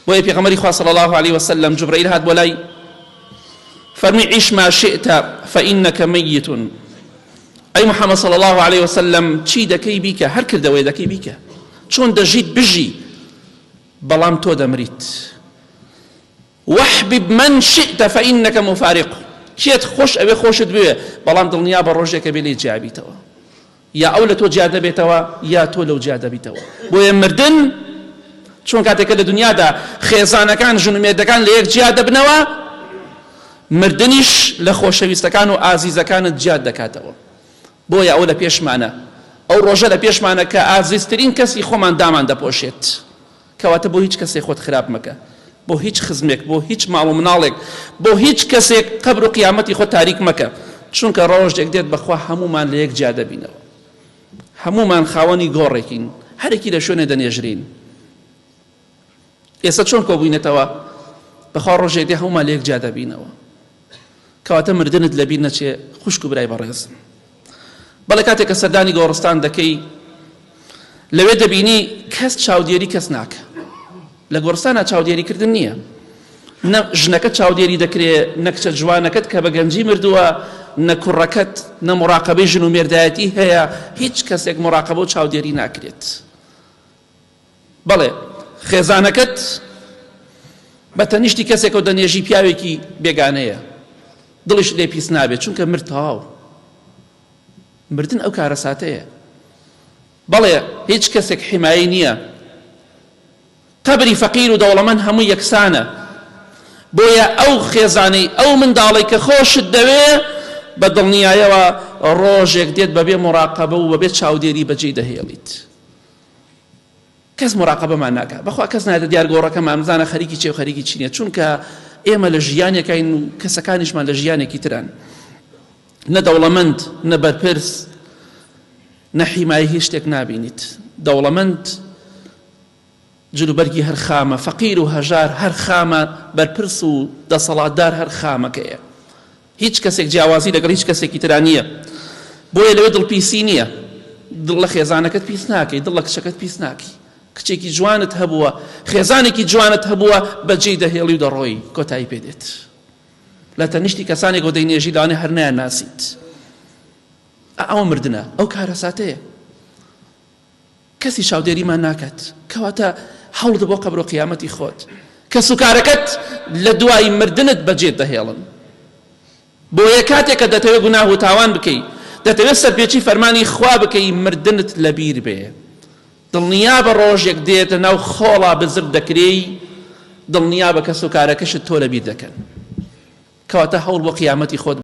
بۆیە پێغەمبەری خوا صلی اللە علیە وسلم جوبرەئیل هات بۆ لای فەرمی عیش ما شئت فإنک میت. ئەی محمد صلی اللە علیە وسلم چی دەکەی بیکە، هەر کردەوەی دەکەی بیکە، چۆن دەژیت بژی، بەڵام تۆ دەمریت. واحبب من شئت فإنک مفارقه، کێت خۆش ئەوێ خۆشت بوێ، بەڵام دڵنیابە ڕۆژێکە بێ لێی جیابیتەوە. یا ئەو لە تۆ جیا دەبێتەوە یا تۆ لەو جیا دەبیتەوە. بۆیە مردن چۆن کاتێک کە لە دنیادا خێزانەکان ژن و مێردەکان لە یەک جیا دەبنەوە، مردنیش لە خۆشەویستەکان و ئازیزەکانت جیات دەکاتەوە. بۆیە ئەوە لە پێشمانە، ئەو ڕۆژە لە پێشمانە کە ئازیزترین کەسی خۆمان دامان دەپۆشێت. کەواتە بۆ هیچ کەسێک خۆت خراپ مەکە، بۆ هیچ خزمێک، بۆ هیچ ماڵ و مناڵێک، بۆ هیچ کەسێک قەبر و قیامەتی خۆت تاریک مەکە، چونکە ڕۆژێک دێت بەخوا هەموومان لە یەک جیا دەبینەوە، هەموومان خاوەنی گۆڕێکین، هەرێکی لە شوێنێ دەنێژرێین. ئێستا چۆن کۆبووینەتەوە، بەخوا ڕۆژێک دێ هەموومان لە یەک جیا دەبینەوە. کەواتە مردنت لەبیر نەچێ خوشک و برای بەڕێزم. بەڵێ کاتێک کە سەردانی گۆڕستان دەکەی لەوێ دەبینی کەس چاودێری کەس ناکە. لە گۆڕستانا چاودێری کردن نییە. نە ژنەکە چاودێری دەکرێ، نە کچە جوانەکەت کە بە گەنجی مردووە، نە کوڕەکەت، نە مراقەبەی ژن و مێردایەتی هەیە، هیچ کەسێک مراقەبە و چاودێری ناکرێت. بەڵێ خێزانەکەت بە تەنیشتی کەسێکەوە دەنێژی پیاوێکی بێگانەیە دڵیشت لێ پیس نابێت چونکە مرد تەواو مردن ئەو کارەساتەیە. بەڵێ هیچ کەسێک حیمایەی نییە، قەبری فەقیر و دەوڵەمەند هەموو یەکسانە، بۆیە ئەو خێزانەی ئەو منداڵەی کە خۆشت دەوێ بە دڵنیایەوە ڕۆژێک دێت بەبێ مراقەبە و بەبێ چاودێری بەجێی دەهێڵیت. کەس مراقەبەمان ناکا بەخوا کەس نایەتە دیار گۆڕەکەمان بزانە خەریکی چێ و خەریکی چی نیە چونکە ئێمە لە ژیانێکین و کەسەکانیشمان لە ژیانێکی تران نە دەوڵەمەند نە بەرپرس نە حیمایە هیچ شتێک نابینیت دەوڵەمەند جلوبەرگی هەر خامە فەقیر و هەژار هەر خامە بەرپرس و دەسەڵاتدار هەر خامەکەیە هیچ کەسێک جیاوازی لەگەڵ هیچ کەسێکی ترا نییە بۆیە لەوێ دڵپیسی نییە دڵ لە خێزانەکەت پیس ناکەی دڵ لە کچەکەت پیس ناکەی کچێکی جوانت هەبووە خێزانێکی جوانت هەبووە بەجێی دەهێڵی و دەڕۆی کۆتایی پێ دێت لە تەنیشتی کەسانێکەوە دەینێژی لەوانەیە هەر نایان ناسیت ئەوە مردنە ئەو کارەساتەیە کەسی چاودێریمان ناکات کەواتە هەوڵدە بۆ قەبر و قیامەتی خۆت کەسوکارەکەت لە دوای مردنت بەجێت دەهێڵن بۆیە کاتێک کە دەتەوێت گوناه و تاوان بکەی دەتەوێت سەرپێچی فەرمانی خوا بکەی مردنت لەبیر بێ دڵنیابە ڕۆژێک دێت لەناو خۆڵا بزر دەکرێی دڵنیابە کەسوکارەکەشت تۆ لەبیر دەکەن کەواتە هەوڵ بۆ قیامەتی خۆت.